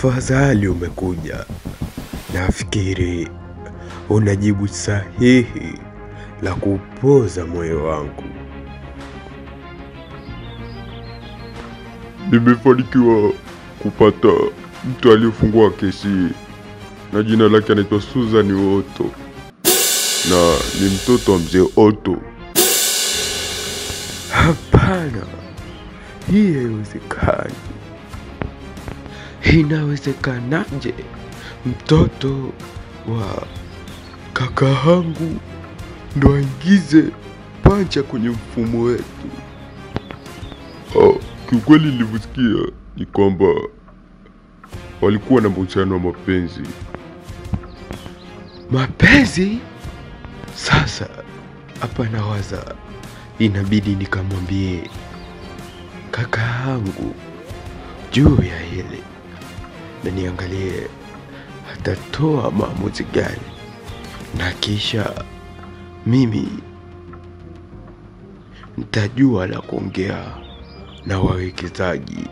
Afadhali umekuja. Nafikiri unajibu sahihi la kupoza moyo wangu. Nimefanikiwa kupata mtu aliyefungua kesi na jina lake anaitwa Susan Otto, na ni mtoto wa mzee Otto. Hapana, hii haiwezekani. Inawezekanaje mtoto wa kaka yangu ndo aingize pancha kwenye mfumo wetu? Kiukweli nilivyosikia ni kwamba walikuwa na mahusiano wa mapenzi. Mapenzi? Sasa hapa nawaza inabidi nikamwambie kaka yangu juu ya hili na niangalie atatoa maamuzi gani, na kisha mimi nitajua la kuongea na wawekezaji.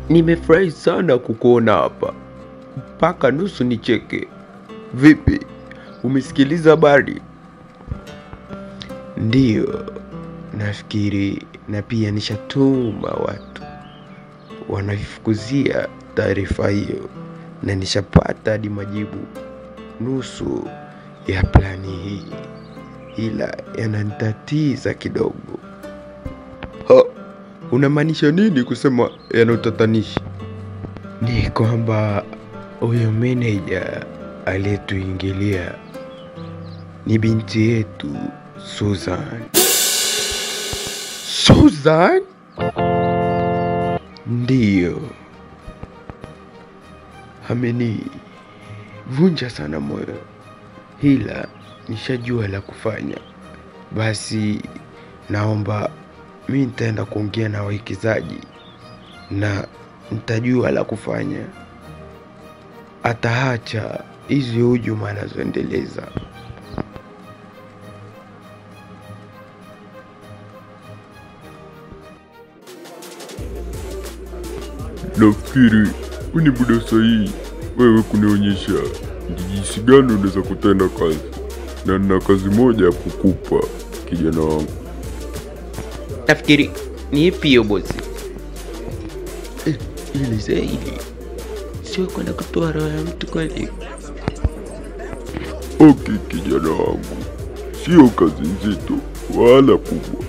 Nimefurahi sana kukuona hapa, mpaka nusu nicheke. Vipi, umesikiliza habari? Ndiyo, nafikiri, na pia nishatuma watu wanaifukuzia taarifa hiyo, na nishapata hadi majibu nusu ya plani hii, ila yananitatiza kidogo. Unamaanisha nini kusema yanatatanisha? Ni kwamba huyo meneja aliyetuingilia ni binti yetu Susan. Susan? Ndiyo. Amenivunja sana moyo, ila nishajua la kufanya. Basi naomba mimi nitaenda kuongea na wawekezaji na nitajua la kufanya. Ataacha hizi hujuma anazoendeleza. Nafikiri huu ni muda sahihi wewe kunionyesha jinsi gani unaweza kutenda kazi, na nina kazi moja ya kukupa kijana wangu. Nafikiri ni ipi hiyo bosi? Ili zaidi sio kwenda kutoa roho ya mtu kweli. Okay kijana wangu, sio kazi nzito wala kubwa.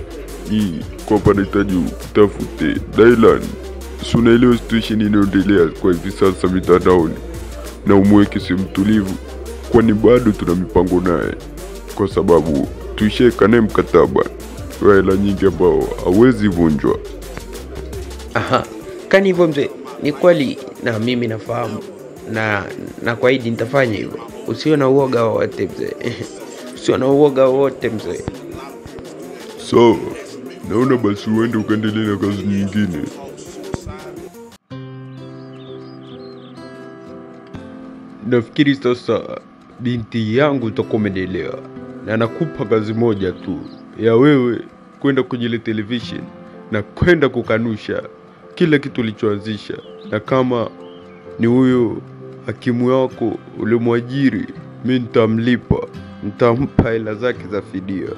Ni kwamba nahitaji utafute Dylan. Si unaelewa situation inayoendelea kwa hivi sasa mitandaoni, na umweke sehemu tulivu, kwani bado tuna mipango naye, kwa sababu tuisheka naye mkataba wa hela nyingi ambao hawezi vunjwa. Aha, kani hivyo mzee, ni kweli na mimi nafahamu, na kuahidi nitafanya hivyo. Usio na uoga wowote mzee. Usio na uoga wowote mzee. Sawa, naona basi uende ukaendelee na kazi nyingine. Nafikiri sasa binti yangu utakuwa umenielewa, na nakupa kazi moja tu ya wewe kwenda kwenye ile television na kwenda kukanusha kila kitu ulichoanzisha, na kama ni huyo hakimu wako ulimwajiri, mimi nitamlipa, nitampa hela zake za fidia.